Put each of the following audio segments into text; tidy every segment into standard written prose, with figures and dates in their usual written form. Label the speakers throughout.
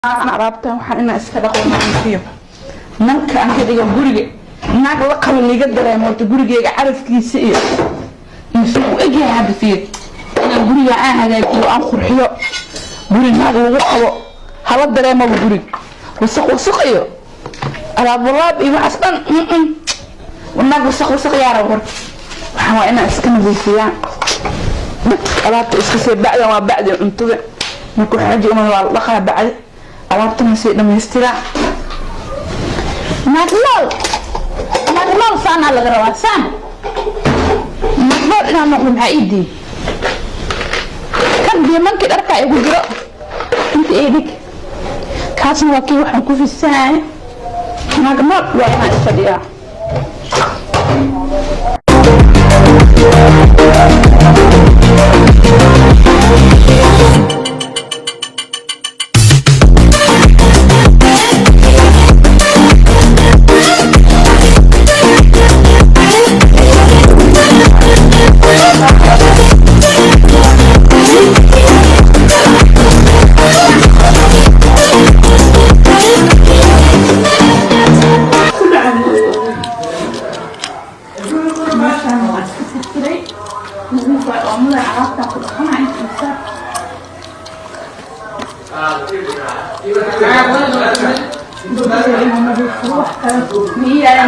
Speaker 1: Alaabtan waxaan inaan iska dhaqo, nadiifiyo, nalka aan ka dhigo guriga, naag la qabo liga dareemo. Horta gurigeyga carafkiisa iyo suu u egyahay hadda fiir. Inaan guriga aan hagaajiyo, aan qurxiyo, guri naag lagu qabo hala dareemaba. Guriga wasaq wasaq iyo alaab walaab iyo waxaas dhan, naag wasaq wasaq yaara. Horta waxaan waa inaan iska nadiifiyaa alaabta, iska sii bacdan waa bacdi cuntada. Markuu xaji umad waa la dhaqaa bacdi, alaabtana sii dhamaystiraa.
Speaker 2: Naag nool, naag nool saanaa laga rabaa. Saan naag nool inaan noqdo maxaa ii diiday? Kan biimankii dharkaa igu jiro inta ii dhig, kaasna waa kii waxaan ku fisanaya. Naag nool waa inaan iska dhigaa.
Speaker 1: Meeshaan waa iska tirtiray, nadiif waay. Oomada alaabtaa ku dhaqanaya inta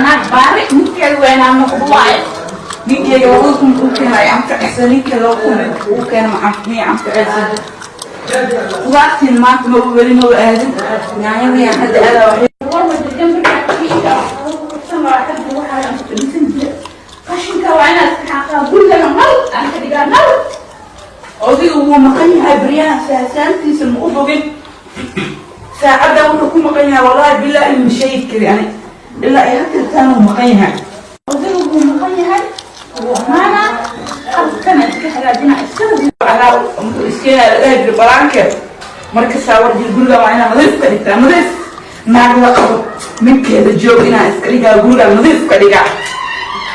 Speaker 1: naag baari ninkeeda weynaa noqdo waaye. Ninkeyga 2000 uu keenay anficaysa, ninkeeda 2000 uu keena miya anficaysa? Qudaartiin maanta ma weli ma aadin, yaanyadii hadda aadaa. Qashinka waa inaad iska xaaqaa, gurigana nal aan ka dhigaa nal. Odayga wuu maqan yahay baryahan, saasaantiisa ma u bogin. Saacaddan wuxuu ku maqan yahay, wallaahi bilaahi ma sheegi kari ani, ilaa ay hatirtaan wuu maqan yahay. Odayga wuu maqan yahay, wuu amaanaa. Halkana iska hagaajina, iska iskeenaa la dhahi jiro balaankeed. Markasaa war jir, guriga waa inaa nadiif ka dhigtaa, nadiif. Naag la qabo ninkeeda joog inaa iska dhigaa, guriga nadiif ka dhigaa.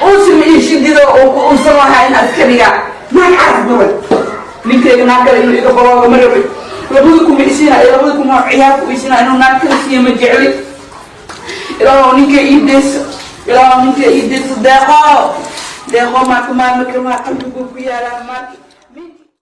Speaker 1: Uusi ma ii shidido oo ku uusan lahaa inaa iska dhigaa. Naag caraf badan, ninkeyga naag kale inuu iga baloogo ma rabi. 2000 ma isiina iyo 2000 oo ciyaar ku isina inuu naag kale siiyo ma jecli. Ilaahow ninkay ii deyso, ilaahow ninkay ii deyso. Deeqo, deeqo, maaka maalma kamaa qalbigu ku yaalaa maarki.